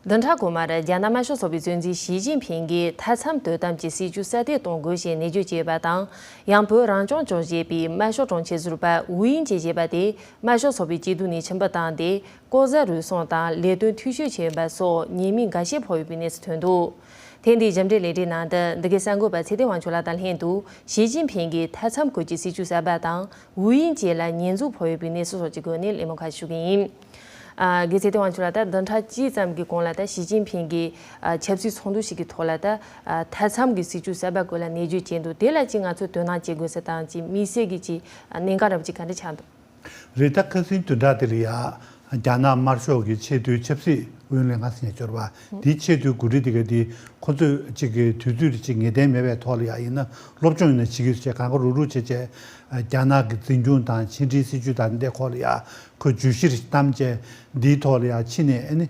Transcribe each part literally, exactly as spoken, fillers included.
བདུན་ཕྲག་གོང་མར་རྒྱ་ནག་དམར་ཤོག་ཚོགས་པའི་གཙོ་འཛིན་ཞི་ཅིན་ཕིང་གིས་མཐའ་མཚམས་དོ་དམ་གྱི་སྲིད་ཇུས་གསར་གཏོད་གཏོང་དགོས་ཞེས་ནན་བརྗོད་བྱས་པ་དང་། ཡང་བོད་རང་སྐྱོང་ལྗོངས་ཞེས་པའི་དམར་ཤོག་གྲོང་ཁྱེར་ཟུར་པ་ཝུའུ་དབྱིན་ཅེས་བྱས་པ་དེ་དམར་ཤོག་ཚོགས་པའི་སྐྱིད་སྡུག་ནས་ཕྱིར་འབུད་བཏང་སྟེ། ལྐོག་ཟ་རུལ་སུངས་དང་ལས་དོན་འཐུས་ཤོར་བྱས་ཡོད་པ་སོགས་ཉེས་མིང་འགའ་ཤས་ཕོག་ཡོད་པའི་གནས་ཚུལ་ཐོན་འདུག་དེ་འདི་རྒྱབ་འབྲེལ་ལས་རིམ་ནང་དུ་འདི་གའི་གསར་འགོད་པ་ཚེ་བརྟན་དབང་ཕྱུག་ལགས་དང་ལྷན་དུ་ཞི་ཅིན་ཕིང་གིས་མཐའ་མཚམས་ཁུལ་གྱི་སྲིད་ཇུས་གསར་པ་དང་ཝུའུ་དབྱིན་ཅེ་ལ་ཉེས་འཛུགས་ཕོག་ཡོད་པའི་གནས་ཚུལ་སོགས་ཀྱི་སྒོ་ནས་གླེང་མོལ་ཁག་ཞུ་གི་ཡིན། ཨ། དགེ་ཚེ་བརྟན་དབང་ཕྱུག་ལགས། ད་བདུན་ཕྲག་གཅིག་ཙམ་གྱི་གོང་ལ་ད་ཞི་ཅིན་ཕིང་གིས་ཨ་ཆབ་སྲིད་ཚོགས་འདུ་ཞིག་གི་ཐོག་ལ་ད་ཨ་མཐའ་མཚམས་ཀྱི་སྲིད་ཇུས་གསར་པ་སྐོར་ལ་ནན་བརྗོད་བྱས་འདུག་དེ་ལ་ཅིག་ང་ཚོས་དོ་སྣང་བྱེད་དགོས་ས་དང་ཅིག་དམིགས་བསལ་གྱི་ཅིག་གནད་འགག་འདྲ་པོ་ཅིག་ག་འདྲ་ཆགས་འདུག་རེད། ད་ཁ་སང་བདུན་ཕྲག་དེ་ལ་ཡ་རྒྱ་ནག་དམར་ཤོག་གི་ཆེས་མཐོའི་ཆབ་སྲིད་དབུ་བརྙེས་ལྷན་ཁང་ཟེར་མཁན་འབྱོར་བ་དེའི་ཆེས་མཐོའི་འགོ་ཁྲིད་དེ་ག་དེ་ཁོ་ཚོས་གཅིག་གི་དུས་ཚོད་གཅིག་ངེས་གཏན་མེད་པའི་ཐོག་ལ་ཡ་ཡིན་ན་སློབ་སྦྱོང་ཡིན་ན་བྱེད་ཀྱི་ཡོད་ཅེས་གང་ག་རུག་རུག་བྱས་བྱས་རྒྱ་ནག་གི་འཛིན་སྐྱོང་དང་ཕྱི་འབྲེལ་སྲིད་ཇུས་དང་འདི་འདྲའི་སྐོར་ལ་ཡ་ཁོས་བརྗོད་གཞི་རེ་བཏང་བྱས་འདིའི་ཐོག་ལ་ཡ་ཕྱི་ནས་ཨ་ནི་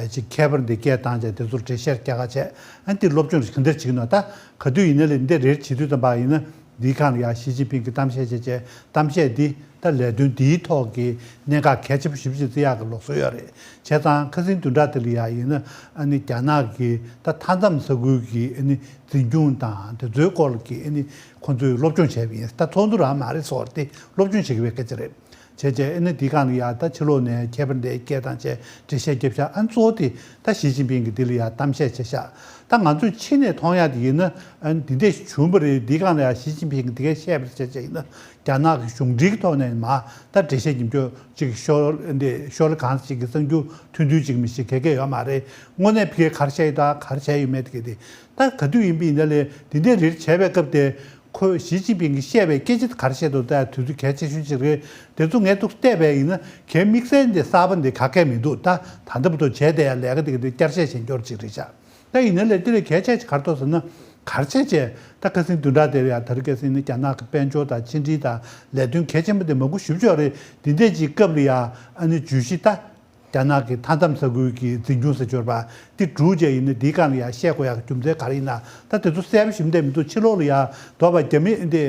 ཅིག་མཁས་པར་འདི་སྐད་བཏང་བྱས་དེ་ཚོར་འགྲེལ་བཤད་རྒྱག་ག་བྱས་ཨ་ནི་འདི་སློབ་སྦྱོང་རེ་གང་འདྲ་བྱེད་ཀྱི་ཡོད་ན། ད་ག་དུས་ཡིན་ན་ལས་འདི་རེད་བྱེད་དུས་ཙམ་པ་ཡིན་ན། འདིའི་སྒང་ལ་ཡང་ཞི་ཅིན་ཕིང་གིས་གཏམ་བཤད་བྱས་བྱས་གཏམ་བཤད་འདི་ད་ལས་དོན་འདིའི་ཐོག་གི་གནད་འགག་གལ་ཆེན་པོ་ཞེ་པོ་ཅིག་བརྩི་ཡག་གི་ལུགས་སྲོལ་ཡོད་རེད། བྱས་ཙང་ཁ་སང་བདུན་ཕྲག་དེ་ལ་ཡང་ཡིན་ན་ཨ་ནི་རྒྱ་ནག་གི་ད་མཐའ་མཚམས་ས་ཁུལ་གྱི་ཨ་ནི་འཛིན་སྐྱོང་དང་དེ་ཚོའི་སྐོར་གྱི་ཨ་ནི་ཁོང་ཚོས་སློབ་སྦྱོང་བྱས་པ་ཡིན། ད་ཚོགས་འདུ་རང་མ་རེད་ཟེར་བ་དེ་སློབ་སྦྱོང་བྱེད་ཀྱི་ཡོད་པའི་སྐད་ཆ་རེད། བྱས་རྗེས་ཨ་ནི་འདིའི་སྒང་ལ་ཡང་ད་ཕྱི་ལོགས་ནས་མཁས་པ་འདིས་སྐད་བཏང་བྱས་འགྲེལ་བཤད་རྒྱབ་ཤག་ཨ་ནི་གཙོ་བོ་དེ་ད་ཞི་ཅིན་ཕིང་གིས་འདི་ལ་ཡང་གཏམ་བཤད་བྱས་ཤག་ད་ང་ཚོས་ཕྱི་ནས་མཐོང་ཡག་དེ་ཡིན་ན་ཨ་ནི་འདི་འདྲས་བྱུང་བ་རེད། འདིའི་སྒང་ལ་ཡང་ཞི་ཅིན་ཕིང་གིས་འདི་གས་བཤད་པ་རེད་བྱས་བྱས་ཡིན་ན་རྒྱ་ནག་གི་གཞུང་འབྲེལ་གྱི་ཐོག་ནས་མར་ད་འགྲེལ་བཤད་རྒྱབ་རྒྱུ་ཅིག་ཤོར་འདི་ཤོར་གང་ཞིག་གི་གསར་འགྱུར་ཐོན་ཐོན་ཅིག་མི་ཤེས། ག་གས་ཡོད་མ་རེད། དངོས་གནས་ཕ་གིར་ག་རེ་བྱས་ཡོད་དང་ག་རེ་བྱས་ཡོད་མེད་དེ་གས་དེ་ད་ག་དུས་ཡིན་པ་ཡིན་ན་ལས་འདི་འདྲས་རེད་བྱས་པའི་སྐབས་དེ། ཁོས་ཞི་ཅིན་ཕིང་གིས་བཤད་པའི་སྐད་ཆ་དེ་ག་རེ་བཤད་འདུག་ད་དུས་ཚོད་གལ་ཆེ་ཤོས་ཅིག་རེད། དེ་ཚོ་ངས་ཏོག་བལྟས་པ་ཡིན་ན་གལ་དམིགས་བསལ་འདི་གསར་པ་འདི་ག་གས་མི་འདུག་ད་ད་ལྟ་བར་དུ་བྱས་བསྡད་ཡ་ལས་ཀ་དེ་ག་དེ་བསྐྱར་བཤད་བྱེད་འགྱུར་ཅིག་རེད་ཤག་ད་ཡིན་ན་ལས་དེ་ལས་གལ་ཆེ་ཅིག་ག་རེ་འདུག་ཟེར་ན། ག་རེ་བྱས་བྱས་ད་ཁ་སང་བདུན་ཕྲག་དེར་ཡ་ད་རེས་ཁ་སང་ནི་རྒྱ་ནག་གི་དཔལ་འབྱོར་དང་ཕྱི་འབྲེལ་དང་ལས་དོན་གལ་ཆེན་པོ་དེ་མང་པོ་ཞེ་པོ་ཅིག་ཡོད་རེད། འདི་འདྲས་ཅིག་སྐབས་ལ་ཡ་ཨ་ནི་བརྗོད་གཞི་ད། རྒྱ་ནག་གི་མཐའ་མཚམས་ས་ཁུལ་གྱི་འཛིན་སྐྱོང་ཟེར་འབྱོར་པ་འདི་འགྲུབ་བྱས་ཡིན་ན་འདིའི་སྒང་ལ་ཡང་བཤད་དགོས་ཡག་རྒྱུ་མཚན་ག་རེ་ཡིན་ན། ད་དེ་ཚོ་གསལ་པོ་ཞིག་བསྡད་མི་འདུག་ཕྱི་ལོགས་ལ་ཡང་དོགས་པ་རྒྱ་མི་འདི་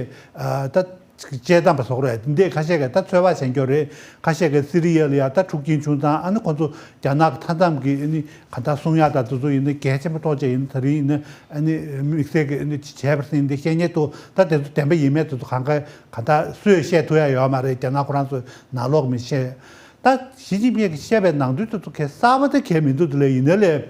ད་དཔྱད་གཏམ་པ་སོགས་རེད། འདི་ཁ་ཤས་ཀྱིས་ད་ཚོད་དཔག་བྱེད་འགྱོ་རེད། ཁ་ཤས་ཀྱིས་སི་རི་ཡ་ལ་ཡང་ད་འཁྲུག་རྐྱེན་བྱུང་ཙང་ཨ་ནི་ཁོ་ཚོ་རྒྱ་ནག་གི་མཐའ་མཚམས་ཀྱི་ཨ་ནི་ག་ད་སྲུང་ཡག་ད་དེ་ཚོ་ཡིན་ན་གལ་ཆེན་པོ་ཐོག་བཅས་ཡིན་ན། ད་རིང་ཡིན་ན་ཨ་ནི་དམིགས་བསལ་གྱི་ཨ་ནི་བྱས་པ་ཟིན་འདི་བཤད་མཁན་འདུག་ད་དེ་ཚོ་བདེན་པ་ཡིན་མེད་དེ་ཚོ་གང་ག་ག་ད་སུས་བཤད་ཐུབ་ཡག་ཡོད་མ་རེད། རྒྱ་ནག་ཁོ་རང་ཚོའི་ནང་ལོགས་མི་བཤད། ད་ཞི་ཅིན་ཕིང་གིས་བཤད་པའི་ནང་དོན་དེ་ཚོ་གས་གསར་པ་དེ་གས་མི་འདུག་དེ་ལས་ཡིན་ན་ལས།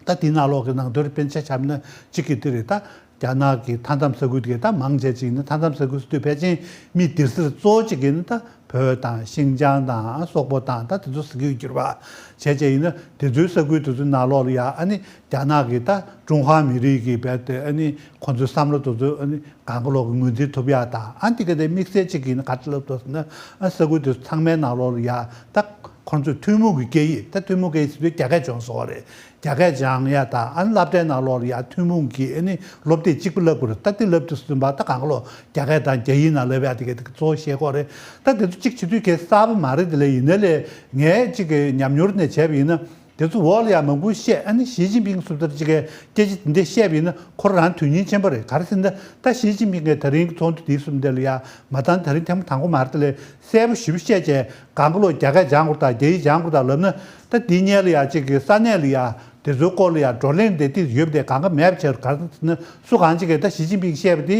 ད་དེའི་ནང་ལོགས་ཀྱི་ནང་དོན་རེ་དཔེར་ན་ཆ་བཞག་ན་གཅིག་གི་དེ་རེད། ད་རྒྱ་ནག་གི་མཐའ་མཚམས་ས་ཁུལ་དེ་གས་ད་མང་ཆེ་ཅིག་ཡིན་ན་མཐའ་མཚམས་ས་ཁུལ་ཟེར་དུས་ཕལ་ཆེར་མི་སྡེ་སྲིད་གཙོ་བོ་གཅིག་ཡིན་ན་ད་བོད་དང་ཤིན་ཅང་དང་སོག་པོ་དང་ད་དེ་ཚོ་ཟེར་གྱི་ཡོད་རེད་པ། བྱས་བྱས་ཡིན་ན་དེ་ཚོའི་ས་ཁུལ་དེ་ཚོའི་ནང་ལོགས་ལ་ཡ་ཨ་ནི་རྒྱ་ནག་གི་ད་ཀྲུང་ཧྭ་མི་རིགས་ཀྱི་རྦད་དེ་ཨ་ནི་ཁོང་ཚོའི་བསམ་བློ་དེ་ཚོ་ཨ་ནི། གང་ག་ལོག་གི་ངོས་འཛིན་ཐུབ་ཡག་དང་ཨ་འདི་ག་དེ་དམིགས་བསལ་གཅིག་ཡིན་ན་ག་རེ་ལབ་འདུག་ཟེར་ན། ཨ་ས་ཁུལ་དེ་ཚང་མའི་ནང་ལོགས་ལ་ཡ་ད་ཁོང་ཚོས་ཐུན་མོང་གི་སྐད་ཡིག་ད་ཐུན་མོང་སྐད་ཡིག་ཟེར་དུས་རྒྱ་སྐད་སྦྱོང་ཟེར་བ་རེད། རྒྱ་སྐད་སྦྱང་ཡག་དང་ཨ་སློབ་གྲྭའི་ནང་ལོགས་ལ་ཡ་ཐུན་མོང་གི་ཨ་ནི་སློབ་དེབ་གཅིག་པུ་བསླབ་དགོས་རེད། ད་དེ་བསླབ་དུས་ཙམ་པ་ད་གང་ག་ལོག་རྒྱ་སྐད་དང་རྒྱ་ཡིག་ནང་བསླབ་ཡག་དེ་ག་དེ་གཙོ་བོ་བཤད་དགོས་རེད། ད་དེ་ཚོ་གཅིག་བྱེད་དུས་གལ་གསར་པ་མ་རེད། དེ་ལས་ཡིན་ན་ལས་ངས་གཅིག་གི་ཉམས་མྱོང་ནས་བྱས་པ་ཡིན་ན། དེ་ཚོ་འོག་ལ་ཡང་མང་པོ་བཤད། ཨ་ནི་ཞི་ཅིན་ཕིང་སུ་དར་ཅིག་གིས་སྐད་ཆ་འདི་འདྲ་བཤད་པ་ཡིན་ན་ཁོ་རང་དོན་སྙིང་ཆེན་པོ་རེད། ག་རེ་ཟེར་ན་ད་ཞི་ཅིན་ཕིང་གིས་ད་རིང་གི་ཚོགས་འདུ་འདིའི་གསུམ་དེ་ལ་ཡ་མ་བཏང་། ད་རིང་ཐེངས་མ་དང་པོ་མ་རེད། དེ་ལས་གསལ་པོ་ཞེ་པོ་བཤད་བྱས་གང་ག་ལོག་རྒྱ་སྐད་སྦྱང་དགོས་དང་རྒྱ་ཡིག་སྦྱང་དགོས་དང་ལབ་ན། ད་འདི་སྔོན་ལ་ཡ་གཅིག་གི་ས་གནས་ལ་ཡ་དེ་ཚོའི་སྐོར་ལ་ཡ་བགྲོ་གླེང་དེ་ཏིག་ཡོད་པ་དེ་གང་ག་མེད་པ་བྱས། ག་རེ་ཟེར་ན་སུ་གང་ཅིག་གིས་ད་ཞི་ཅིན་ཕིང་བཤད་པ་དེ་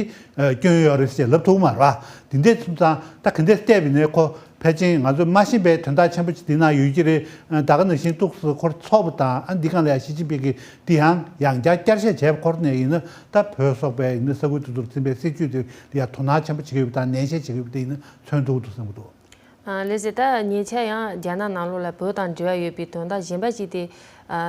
སྐྱོན་ཡོད་རེད་ཟེར་ལབ་ཐུབ་མ་རེད་པ། དེ་འདྲ་སོང་ཙང་ད་ག་འདྲ་བལྟས་པ་ཡིན་ན་ཁོ། ཕལ་ཆེར་ང་ཚོས་མ་ཤེས་པའི་དོན་དག་ཆེན་པོ་ཅིག་འདི་ན་ཡོད་ཀྱི་རེད། ད་ག་ནང་བཞིན་ཏོག་ཙམ་ཁོར་ཚོར་བ་དང་ཨ་འདི་གང་ལ་ཡང་ཞི་ཅིན་ཕིང་གིས་འདི་ཡང་ཡང་བསྐྱར་བསྐྱར་བཤད་བྱས་པ་ཁོར་ནས་ཡིན་ན་ད་བོད་སོགས་པའི་ཡིན་ན་ས་ཁུལ་དེ་ཚོར་འཛིན་པའི་སྲིད་ཇུས་དེ་ལ་ཡང་དོ་སྣང་ཆེན་པོ་བྱེད་ཀྱི་ཡོད་པ་དང་ནན་བཤད་བྱེད་ཀྱི་ཡོད་པ་དེ་ཡིན་ན་མཚོན་ཐུབ་འདུག་བསམ་གྱི་འདུག་ལགས་སེ། ད་ཉེ་ཆར་ཡང་རྒྱ་ནག་ནང་ལོགས་ལ་བོད་དང་འབྲེལ་བ་ཡོད་པའི་དོན་དག་གཞན་པ་ཞིག་དེ།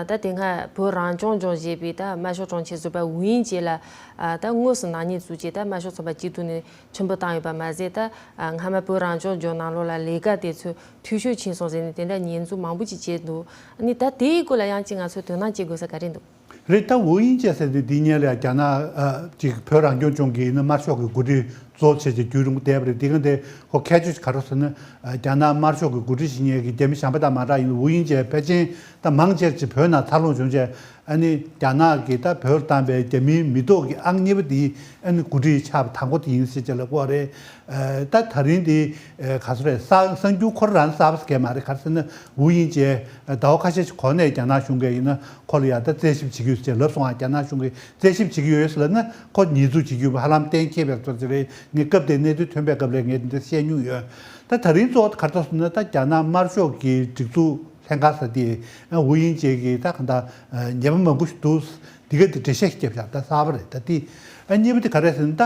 ད་དེ་སྔ་བོད་རང་སྐྱོང་ལྗོངས་ཞེས་པའི་ད་དམར་ཤོག་གྲོང་ཁྱེར་ཟུར་པ་ཝུའུ་དབྱིང་ཅེ་ལ་ད་དངོས་སུ་ནག་ཉེས་བཙུགས་བྱས་ད་དམར་ཤོག་ཚོགས་པ་སྐྱིད་སྡུག་ནས་ཁྲིམས་ཕུད་བཏང་ཡོད་པ་མ་ཟད། ད་སྔ་མ་བོད་རང་སྐྱོང་ལྗོངས་ནང་ལོགས་ལ་ལས་ཀ་དེ་ཚོ་འཐུས་ཤོར་ཕྱིན་སོང་ཟེར་ནས་དེ་འདྲ་ཉེས་འཛུགས་མང་པོ་ཅིག་བྱས་འདུག་ཨ་ནི་ད་དེའི་སྐོར་ལ་ཡང་ཅིག་ང་ཚོས་དོ་སྣང་བྱེད་དགོས་ས་ག་རེ་འདུག་རེད། ད་ཝུའུ་དབྱིང་ཅེ་ཟེར་དེ་འདི་སྔོན་ལ་ཡང་རྒྱ་ནག་ཅིག་བོད་རང་སྐྱོང་ལྗོངས་ཀྱི་ཡིན་ན་དམར་ཤོག་གི་འགོ་ཁྲིད་ གཙོ་བྱས་ཀྱི་བརྒྱུད་རིམ་བསྡད་པ་རེད། འདི་ག་འདི་ཁོ་ཁྱད་ཆོས་ག་རེ་ཟེར་ན། རྒྱ་ནག་དམར་ཤོག་གི་འགོ་ཁྲིད་བྱེད་མཁན་གྱི་རྒྱ་མི་གཞན་པ་དང་མ་འདྲ་ཡིན། ཝུའུ་དབྱིང་ཅེ་ཕལ་ཆེར་ད་མང་ཆེར་ཅིག་བོད་ནང་འཚར་ལོངས་བྱུང་རྗེས། ཨ་ནི་རྒྱ་ནག་གིས་ད་བོད་བཏང་པའི་རྒྱ་མིའི་མི་ཐོག་གི་ཨང་གཉིས་པ་དེའི་ཨ་ནི་འགོ་ཁྲིད་ཆགས་པ་དང་པོ་དེ་ཡིན་ཟེར་བྱས་ལབ་ཀྱི་ཡོད་རེད། ད་ད་རིང་དེ་ག་ཚོད་རེད། གསར་གསར་འགྱུར་ཁོ་རང་གསར་པ་ཟེར་མཁན་མ་རེད། ག་རེ་ཟེར་ན་ཝུའུ་དབྱིང་ཅེ་ཟླ་བ་ཁ་ཤས་ཤིག་གོང་ནས་རྒྱ་ནག་གཞུང་གིས་ཡིན་ན་ཁོ་ལ་ཡ་ད་རྩད་ཞིབ་བྱེད་ཀྱི་ཡོད་ཟེར་ལབ་སོང་ང་། རྒྱ་ནག་གཞུང་གིས་རྩད་ཞིབ་བྱེད་ཀྱི་ཡོད་ཟེར་ལབ་ན་ཁོ་ཉེས་འཛུགས་བྱེད་ཀྱི་ཡོད་པ་ཧ་ལམ་གཏན་འཁེལ་བའི་ཚོད་ཅིག་རེད། ངས་སྐབས་དེར་གནས་ཚུལ་ཐོན་པའི་སྐབས་ལ་ངས་འདི་འདྲ་བཤད་མྱོང་ཡོད། ད་ད་རིང་གཙོ་བོ་ག་རེ་འདུག་ཟེར་ན། ད་རྒྱ་ནག་དམར་ཤོག་གི་སྒྲིག་འཛུགས་ལྷན་ཁང་ཟེར་དེ་ཝུའུ་དབྱིང་ཅེ་གིས་ད་གང་ལྟར་ཉེས་པ་མང་པོ་ཞིག་འདུག་འདི་ག་དེ་འགྲེལ་བཤད་ཞིག་བརྒྱབ་བཞག་ད་གསར་པ་རེད། ད་དེ་ཨ་གཉིས་པ་དེ་ག་རེ་ཟེར་ན། ད་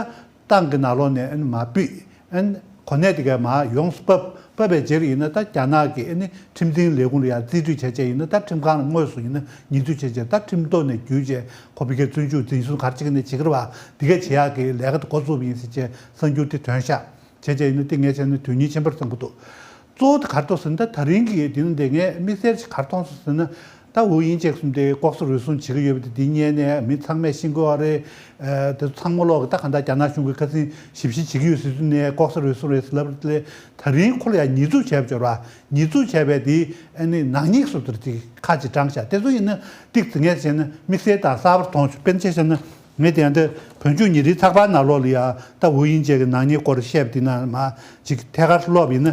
ཏང་གི་ནང་ལོགས་ནས་ཨ་ནི་མར་ཕུད། ཨ་ནི་གོ་གནས་དེ་ག་མར་ཡོངས་སུ་ཕབ། ཕབ་པའི་རྗེས་ལ་ཡིན་ན་ད་རྒྱ་ནག་གི་ཨ་ནི་ཁྲིམས་འཛིན་ལས་ཁུངས་ལ་ཡང་རྩིས་སྤྲོད་བྱས་བྱས་ཡིན་ན། ད་ཁྲིམས་ཁང་ལ་དངོས་སུ་ཡིན་ན་ཉེས་འཛུགས་བྱས་བྱས། ད་ཁྲིམས་ཐོག་ནས་བརྒྱུད་བྱས་ཁོ་ཕ་གིར་བཙོན་འཇུག་འཛིན་བཟུང་ག་རེ་བྱེད་ཀྱི་ཡིན་ན་བྱེད་ཀྱི་རེད་པ། འདི་ག་བྱེད་ཡག་གི་ལས་ཀ་དེ་འགོ་བཙུགས་པ་ཡིན་ཟེར་བྱས་གསར་འགྱུར་དེ་ཐོན་ཤག་བྱས་བྱས་ཡིན་ན་དེ་ངས་བྱས་ན་དོན་སྙིང་ཆེན་པོ་རེད་བསམ་གྱི་འདུག་གཙོ་བོ་དེ་ག་རེ་འདུག་ཟེར་ན། ད་ད་རིང་གི་དེ་ནི་འདི་ངས་དམིགས་བསལ་ཞིག་ག་རེ་མཐོང་སོང་ཟེར་ན། ད་ཝུའུ་དབྱིང་ཅེ་གསུམ་དེ་ལྐོག་ཟ་རུལ་སུངས་བྱེད་ཀྱི་ཡོད་པ་དེ་འདི་སྔོན་ནས་མི་ཚང་མས་ཤེས་ཀྱི་ཡོད་རེད། ཨ་དེ་ཚོ་ཚང་མ་ལོག་གི་ད་གང་ལྟར་རྒྱ་ནག་གཞུང་གིས་ཁ་སང་ཞིབ་བཤེར་བྱེད་ཀྱི་ཡོད་ཟེར་དུས་ནས་ལྐོག་ཟ་རུལ་སུངས་རེད་ཟེར་ལབ་རེད། ད་རིང་ཁོ་ལ་ཡང་ཉེས་འཛུགས་བྱས་པ་འབྱོར་བ། ཉེས་འཛུགས་བྱས་པའི་དེ་ཨ་ནི་ནག་ཉེས་སུ་དེར་ཅིག་ཁ་ཅིག་བགྲངས་ཤག་དེ་ཚོ་ཡིན་ན་ཏིག་ཙི་ངས་བྱས་ན་དམིགས་བསལ་དང་གསར་པར་མཐོང་བྱུང་། དཔེར་ན་ཆ་བཞག་ན་ངས་དེ་ཡང་དེ་བོད་ལྗོངས་ཉིན་རེའི་ཚགས་པར་ནང་ལོགས་ལ་ཡང་ད་ཝུའུ་དབྱིང་ཅེ་གི་ནག་ཉེས་སྐོར་བཤད་པ་དེ་ནང་མར་ཅིག་ཐད་ཀར་ཀློག་པ་ཡིན་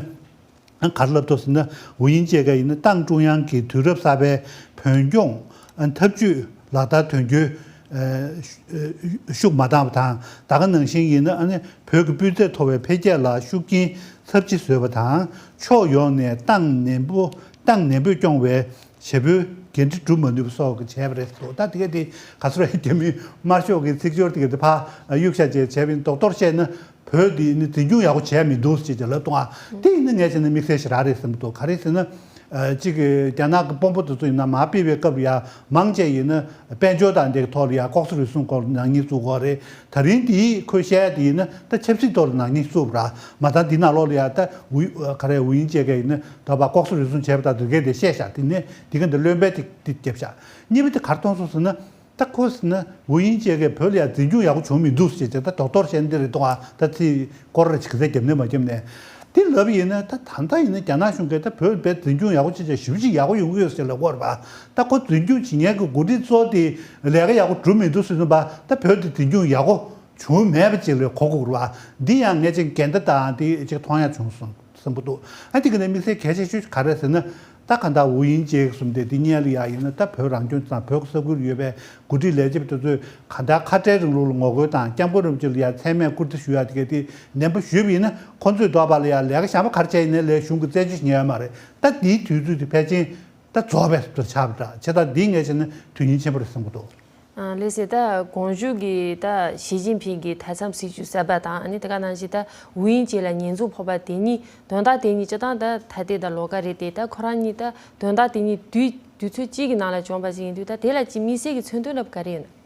ན། ག་རེ་ལབ་འདུག་ཟེར་ན། ཝུའུ་དབྱིང་ཅེ་ག་ཡིན་ན་ཏང་ཀྲུང་དབྱང་གི་དུས་རབས་གསར་པའི་བོད་སྐྱོང་འཐབ་ཇུས་ལག་བསྟར་དོན་འཁྱོལ་ཤུགས་མ་བཏང་བ་དང་། ད་ག་ནང་བཞིན་ཡིན་ན་ཨ་ནི་བོད་ཀྱི་སྤུས་ཚད་མཐོ་བའི་འཕེལ་རྒྱས་ལ་ཤུགས་རྐྱེན་ཚབས་ཆེ་བཟོས་པ་དང་། ཕྱོགས་ཡོངས་ནས་ཏང་ནན་པོ་ཏང་ནན་པོས་སྐྱོང་བའི་བྱེད་པོའི་འགན་འཁྲི་སྒྲུབ་མ་ནུས་པ་སོགས་ཀྱི་བྱས་པ་རེད་འདུག་ད་དེ་ག་དེ་ག་ཚོད་རེད། རྒྱ་མིའི་དམར་ཤོག་གི་ཚིག་སྦྱོར་དེ་ག་དེ་ཕར་གཡུག་བཞག་བྱས་བྱས་པ་ཡིན། རྡོག་རྡོག་བཤད་ན། བོད་འདི་ནི་འཛིན་སྐྱོང་ཡག་པོ་བྱས་མི་འདུག་ཅེས་ཀྱི་ལབ་འདུག་ཨ། དེ་ཡིན་ན་ངས་བྱས་ན་དམིགས་བསལ་ཞིག་རག་རེད་བསམ་གྱི་འདུག་ག་རེ་ཟེར་ན། ཨ་གཅིག་གི་རྒྱ་ནག་གི་དཔོན་པོ་དེ་ཚོ་ཡིན་ན་མར་ཕུད་པའི་སྐབས་ལ་ཡ་མང་ཆེ་ཡིན་ན་དཔལ་འབྱོར་དང་འདི་གི་ཐོག་ལ་ཡ་ལྐོག་ཟ་རུལ་སུངས་སྐོར་ལ་ནག་ཉེས་བཙུགས་ཀྱི་ཡོད་རེད། ད་རིང་འདིའི་ཁོས་བཤད་ཡ་དེ་ཡིན་ན་ད་ཆབ་སྲིད་ཐོག་ལ་ནག་ཉེས་བཙུགས་པ་ར། མ་མཐའ་འདི་ནང་ལོགས་ལ་ཡ་ད་ཝུའུ་ག་རེ་ཝུའུ་དབྱིང་ཅེ་ག་ཡིན་ན་ད་ཕར་ལྐོག་ཟ་རུལ་སུངས་བྱས་པ་དང་དེ་གས་དེ་བཤད་ཤག་དེ་ནས་དེ་ག་འདི་བློན་པས་དེ་དེ་བརྒྱབ་ཤག་གཉིས་པ་དེ་ག་རེ་མཐོང་སོང་ཟེར་ན། ད་ཁོ་ཟེར་ན་ཝུའུ་དབྱིང་ཅེ་གིས་བོད་ལ་ཡང་འཛིན་སྐྱོང་ཡག་པོ་བྱུང་མི་འདུག་ཟེར་བྱས། ད་རྡོག་རྡོག་བཤད་འདི་རེད་འདུག་ཨ། ད་ཚིག་སྐོར་ར་ཅིག་ག་ཚད་རྒྱབ་ནས་མ་རྒྱབ་ནས། དེ་ལབ་ཡིན་ན་ད་ད་ལྟ་ཡིན་ན་རྒྱ་ནག་གཞུང་གིས་ད་བོད་བས་འཛིན་སྐྱོང་ཡག་པོ་བྱས་བྱས་ཞེ་པོ་ཅིག་ཡག་པོ་ཡོང་གི་ཡོད་ཟེར་ལབ་ཀྱི་ཡོད་རེད་པ། ད་ཁོ་འཛིན་སྐྱོང་བྱེད་མཁན་གྱི་འགོ་ཁྲིད་ཚོ་དེ་ལས་ཀ་ཡག་པོ་སྒྲུབ་མི་འདུག་ཟེར་དུས་པ། ད་བོད་དེ་འཛིན་སྐྱོང་ཡག་པོ་བྱུང་མེད་པ་ཅིག་ལ་གོ་དགོས་རེད་པ། འདི་ཡང་ངས་ཅིག་འགལ་ཟླ་དང་དེ་ཅིག་མཐོང་ཡག་བྱུང་སོང་། བསམ་གྱི་འདུག་ཨ་དེ་ག་ནས་དམིགས་བསལ་གལ་ཆེ་ཤོས་ག་རེ་ཟེར་ན། ད་ག་འདྲ་ཝུའུ་དབྱིང་ཅེ་གསུམ་དེ་འདི་གཉིས་ལ་ཡ་ཡིན་ན། ད་བོད་རང་སྐྱོང་ལྗོངས་དང་བོད་ཀྱི་ས་ཁུལ་ཡོད་པའི་འགོ་ཁྲིད་ལས་བྱེད་པ་དེ་ཚོས་ག་འདྲ་ཁ་བྲལ་རིང་ལུགས་ལ་ངོ་རྒོལ་དང་། སྐྱབས་མགོན་རིན་པོ་ཆེ་ལ་ཡ་མཚན་སྨད་བཀུར་སྟི་ཞུ་ཡ་དེ་ག་དེ་ནན་པོ་ཞུས་པ་ཡིན་ན། ཁོང་ཚོས་འདོད་པ་ལ་ཡ་ལས་ཀ་གཞན་པ་ག་རེ་བྱས་ཡིན་ནའི་ལས་གཞུང་གི་རྩད་གཅོད་ཉན་ཡོད་མ་རེད། ད་འདིའི་དུས་ཚོད་དེ་ཕལ་ཆེར་ད་རྫོགས་པའི་ཚོད་ཆགས་པ་འདྲ། བྱས་ཙང་འདི་ངས་བྱས་ན་དོན་སྙིང་ཆེན་པོ་རེད་བསམ་གྱི་འདུག་ཨ་ལགས་སེ། ད་དགོངས་ཞུ་གི་ད་ཞི་ཅིན་ཕིང་གི་མཐའ་མཚམས་སྲིད་ཇུས་གསར་པ་དང་། ཨ་ནི་དེ་ག་ནང་བཞིན་ད་ཝུའུ་དབྱིང་ཅེ་ལ་ཉེས་འཛུགས་ཕོག་པ་དེ་གཉིས། དོན་དག་དེ་གཉིས་སྤྱིར་བཏང་ད་ད་ལྟའི་ད་ལོ་འགའ་རེད་དེ། ད་ཁོ་རང་གཉིས་ད་དོན་དག་དེ་གཉིས་དུས་དུས་ཚོད་གཅིག་གི་ནང་ལ་བྱུང་བ་ཞིག་ཡིན་དུས། ད་དེ་ལ་ཅིག་དམིགས་བསལ་གྱི་མཚོན་དོན་རབ་ག་རེ་ཡོད་ན།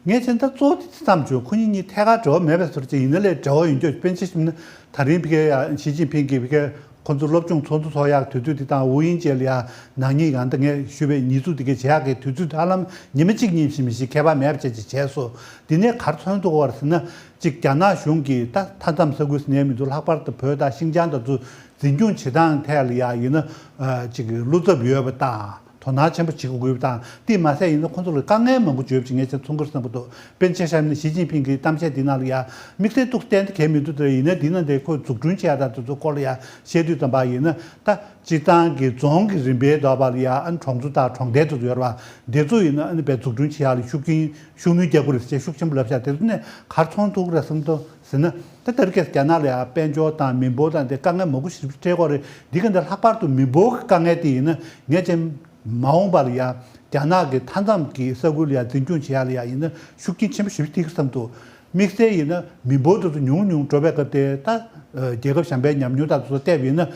ངས་བྱས་ན་ད་གཙོ་བོ་དེ་བསམ་བྱུང་། ཁོ་གཉིས་གཉིས་ཐད་ཀར་འབྲེལ་བ་མེད་པའི་བཟོ་འདྲ་ཅིག་ཡིན་ན་ལས་འབྲེལ་བ་ཡོད་འགྱོ། དཔེར་ན་ཆ་བཞག་ན་ད་རིང་ཕ་གིའི་ཞི་ཅིན་ཕིང་གིས་ཕ་གིའི་ཁོ་ཚོ་སློབ་སྦྱོང་ཚོགས་འདུ་ཚོགས་ཡག་དུས་ཚོད་དེ་དང་། ཝུའུ་དབྱིང་ཅེ་ལ་ཡ་ནག་ཉེས་ཡང་ད་ངས་ཞུས་པའི་ཉེས་འཛུགས་དེ་གས་བྱེད་ཡག་གི་དུས་ཚོད་དེ་ཧ་ལམ་ཉི་མ་གཅིག་གཉིས་ཤིག་མི་ཤེས་ཁྱད་པར་མེད་པ་བྱས་ཅིག་བྱས་སོང་། དེ་ནས་ག་རེ་མཚོན་ཐུབ་ཀྱི་ཡོད་རེད་ཟེར་ན། གཅིག་རྒྱ་ནག་གཞུང་གིས་ད་མཐའ་མཚམས་ས་ཁུལ་ཟེར་ནས་མི་འདུག་ལྷག་པར་དུ་བོད་དང་ཤིན་ཅང་དེ་ཚོ་འཛིན་སྐྱོང་བྱེད་སྟངས་ཐད་ལ་ཡ་ཡིན་ན། ཨ་གཅིག་བློ་འཚབ་ཡོད་པ་དང་། དོ་སྣང་ཆེན་པོ་བྱེད་དགོས་པ་དང་། དེ་མ་ཟད་ཡིན་ན་ཁོང་ཚོ་ལ་དཀའ་ངལ་མང་པོ་བརྗོད་པ་ཅིག་ངས་བྱས་ན་མཚོན་གྱི་རེད་བསམ་གྱི་འདུག་དཔེར་ན་ཆ་བཞག་ན་ཞི་ཅིན་ཕིང་གི་གཏམ་བཤད་འདི་ནང་ལ་ཡ་དམིགས་བསལ་གཏུག་གཏན་དུ་འཁེལ་མི་འདུག་དེ་ཡིན་ན་འདི་ན་འདི་ཁོས་འཛུགས་སྐྲུན་བྱེད་ཡ་དང་དེ་ཚོ་སྐོར་ལ་ཡ་བཤད་དུས་ཙམ་པ་ཡིན་ན། ད་སྤྱིར་བཏང་གི་རྫོང་གི་རིམ་པའི་འདོད་པ་ལ་ཡ་ཨ་ནི་གྲོང་ཚོ་དང་གྲོང་རྡལ་དེ་ཚོ་ཡོད་རེད་པ། འདི་ཚོ་ཡིན་ན་ཨ་ནི་བས་འཛུགས་སྐྲུན་བྱེད་ཡ་ལ་ཤུགས་རྐྱེན་ཤུགས་སྣོན་རྒྱག་དགོས་རེད་ཅེས་ཤུགས་ཆེན་པོ་ལབ་ཤག་དེ་ཚོ་ནས་ག་རེ་མཚོན་ཐུབ་ཀྱི་རེད་བསམ་གྱི་འདུག་ཟེར་ན། ད་ལྟར་གྱི་རྒྱ་ནག་ལ་ཡང་དཔལ་འབྱོར་དང་མི་འབོར་དང་དེ་དཀའ་ངལ་མང་པོ་ཞིག་འཕྲད་ཀྱི་ཡོད་རེད། འདི་ག་འདི་ལྷག་པར་དུ་མི་འབོར་གྱི་དཀའ་ངལ་དེ་ཡིན་ན་ངས་ཅིག་མ་འོངས་པ་ལ་ཡང་རྒྱ་ནག་གི་མཐའ་མཚམས་ཀྱི་ས་ཁུལ་ལ་ཡང་འཛིན་སྐྱོང་བྱེད་ཡ་ལ་ཡང་ཡིན་ན་ཤུགས་རྐྱེན་ཆེན་པོ་ཞིག་ཐེབས་ཀྱི་བསམ་འདུག་དམིགས་བསལ་ཡིན་ན་མི་འབོར་དེ་ཚོ་ཉུང་ཉུང་འགྲོ་བའི་སྐབས་དེ། ད་རྒྱལ་ཁབ་གཞན་པའི་ཉམས་མྱོང་དང་དེ་ཚོ་བལྟས་པ་ཡིན་ན།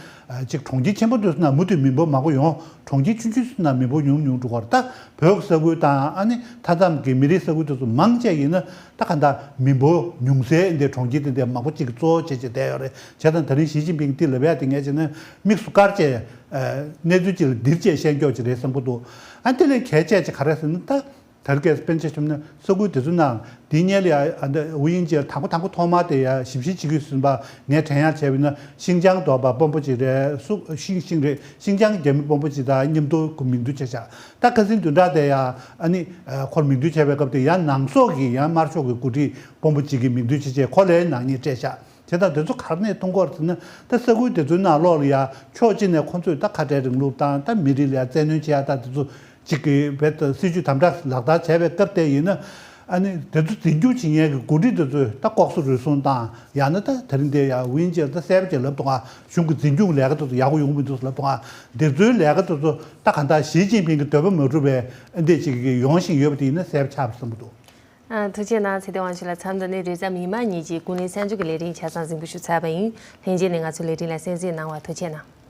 ཅིག་གྲོང་ཁྱེར་ཆེན་པོ་དེ་ཚོ་ནང་མུ་མཐུད་མི་འབོར་མང་པོ་ཡོང་། གྲོང་ཁྱེར་ཆུང་ཆུང་ཚོ་ནང་མི་འབོར་ཉུང་ཉུང་འགྲོ་གི་ཡོད་རེད། ད་བོད་ཀྱི་ས་ཁུལ་དང་ཨ་ནི་མཐའ་མཚམས་ཀྱི་མི་རིགས་ས་ཁུལ་དེ་ཚོ་མང་ཆེ་ཡིན་ན་ད་ག་འདྲ་མི་འབོར་ཉུང་སའི་འདི་གྲོང་ཁྱེར་དེ་འདྲ་མང་པོ་ཅིག་གཙོ་བོ་བྱས་བྱས་བསྡད་ཡོད་རེད། བྱས་ཙང་ད་རིང་ཞི་ཅིན་ཕིང་འདི་ལབ་ཡ་དེ་ངས་བྱས་ན་དམིགས་སུ་བཀར་བྱས། ཨ་གནས་ཚུལ་ཅིག་ལ་འདིར་བྱས་བཤད་མགྱོགས་ཅིག་རེད་བསམ་གྱི་འདུག་ཨ་དེ་ལས་གལ་ཆེ་ཅིག་ག་རེ་ཟེར་ན། ད་ དར་རྒྱས་སྤེན་ཆ་བྱུང་ན་ས་ཁུལ་དེ་ཚོ་ནང་འདི་སྔོན་ལ་ཡ་ཨ་འདི་ཝུ་ཡིན་ཅེ་དང་པོ་དང་པོ་ཐོག་མ་དེ་ཡ་ཞིབ་བཤེར་བྱེད་ཀྱི་ཟིན་པ་ངས་དྲན་ཡག་བྱས་པ་ཡིན་ན་ཤིང་ཅང་དོག་པ་དཔོན་པོ་ཅིག་རེད། སུ་ཤིང་ཤིང་རེད། ཤིང་ཅང་རྒྱ་མི་དཔོན་པོ་ཅིག་དང་མཉམ་དུ་ཁོ་མིང་འདོན་བྱས་ཤག་ད་ཁ་སང་བདུན་ཕྲག་དེ་ཡ་ཨ་ནི་ཁོར་མིང་འདོན་བྱས་པའི་སྐབས་དེ་ཡ་ནང་སོག་གི་ཡ་དམར་ཤོག་གི་འགོ་ཁྲིད་དཔོན་པོ་ཅིག་གི་མིང་འདོན་བྱས་བྱས་ཁོ་ལའི་ནག་ཉེས་སྤྲད་ཤག་བྱས་ཙང་དེ་ཚོ་ག་རེ་ནས་མཐོང་གི་ཡོད་རེད་ཟེར་ན། ད་ས་ཁུལ་དེ་ཚོའི་ནང་ལོགས་ལ་ཡ་ཕྱོགས་གཅིག་ནས་ཁོང་ཚོས་ད་ཁ་བྲལ་རིང་ལུགས་དང་ད་མི་རིགས་ལ་ཡ་བཙན་གནོན་བྱེད་ཡ་ད་དེ་ཚོ་གཅིག་གི་བེད་སྲིད་ཇུས་དམ་དྲག་ལག་བསྟར་བྱས་པའི་སྐབས་དེ་ཡིན་ན། ཨ་ནི་དེ་ཚོ་འཛིན་སྐྱོང་བྱེད་མཁན་གྱི་འགོ་ཁྲིད་དེ་ཚོས་ད་ལྐོག་ཟ་རུལ་སུངས་དང་ཡང་ན་ད་དེ་རིང་དེ་ཡ་ཝུན་ཅེར་ད་གསལ་པོ་ཅིག་ལབ་འདུག་ག་གཞུང་གི་འཛིན་སྐྱོང་ལས་ཀ་དེ་ཚོ་ཡག་པོ་ཡོང་གི་མི་འདུག་ལབ་འདུག་ག་དེ་ཚོའི་ལས་ཀ་དེ་ཚོ་ད་གང་ལྟར་ཞི་ཅིན་ཕིང་གི་འདོད་པ་མ་འགྲུབ་པའི་ཨ་འདི་ཅིག་གི་ཡོང་བཞིན་ཡོད་པ་དེ་ཡིན་ན་གསལ་པོ་ཆགས་པ་བསམ་གྱི་འདུག་ཨ། ཐུགས་རྗེ་གནང་། ཚེ་བརྟན་དབང་ཕྱུག་ལགས། མཚམས་འདི་ནས་རེས་གཟའ་མིག་དམར་ཉིན་གྱི་ཀུན་གླེང་གསར་འགྱུར་གྱི་ལས་རིམ་ཆ་ཚང་གཟིགས་འབུལ་ཞུ་ཚར་བ་ཡིན། ལྷན་རྒྱས་ནས་ང་ཚོའི་ལས་རིམ་ལ་གསན་གཟིགས་གནང་བར་ཐུགས་རྗེ་གནང་།